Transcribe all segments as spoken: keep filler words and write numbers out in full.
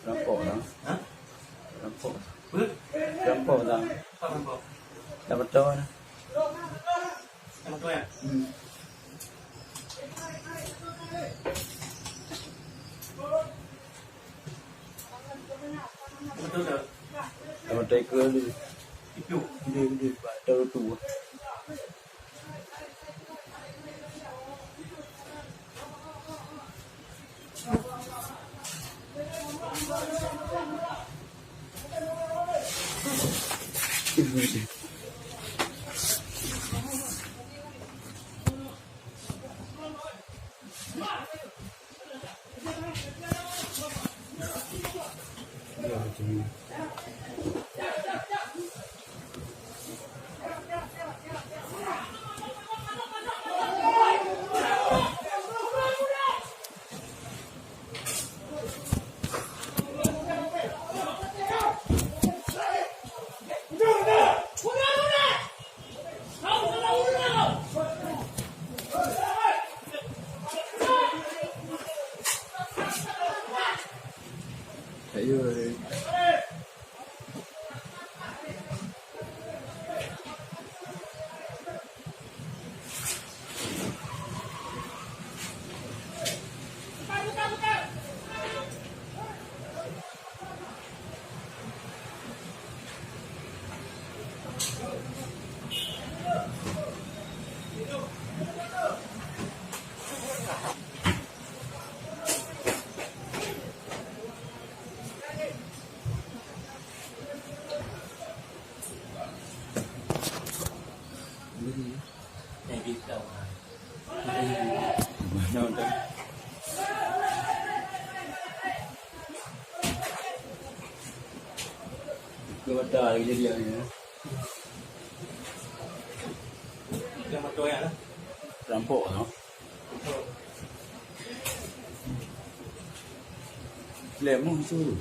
Rampok lah. Hah? Rampok. Apa? Rampok lah. Apa rampok? Dah betul lah. Yang betul ya? Hmm. Betul tak? Yang betul ke ni? Itu. Dia, dia, bak tahu tu. Keubeutôi lagi jadi hari ni. Rampok lah. Lé muh tu.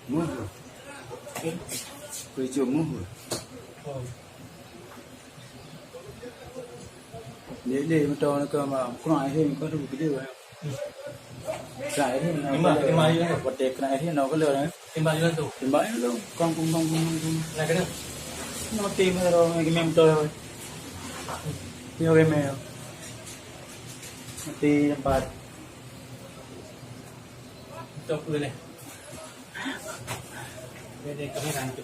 Muh. Kucu muh. Lé, lé, mata nak ke ma, kurang akhir kau tu gede. Kurang akhir nak. Lima, lima akhir. Buat dia kurang akhir nak kalau ni. Timbang jalan tu. Timbang jalan tu. Kong, kong, kong, kong, kong. Nak kena? Mati mah orang yang gemem tu. Dia gemem. Mati tempat. Betul apa ni? Dia, dia kamera tu.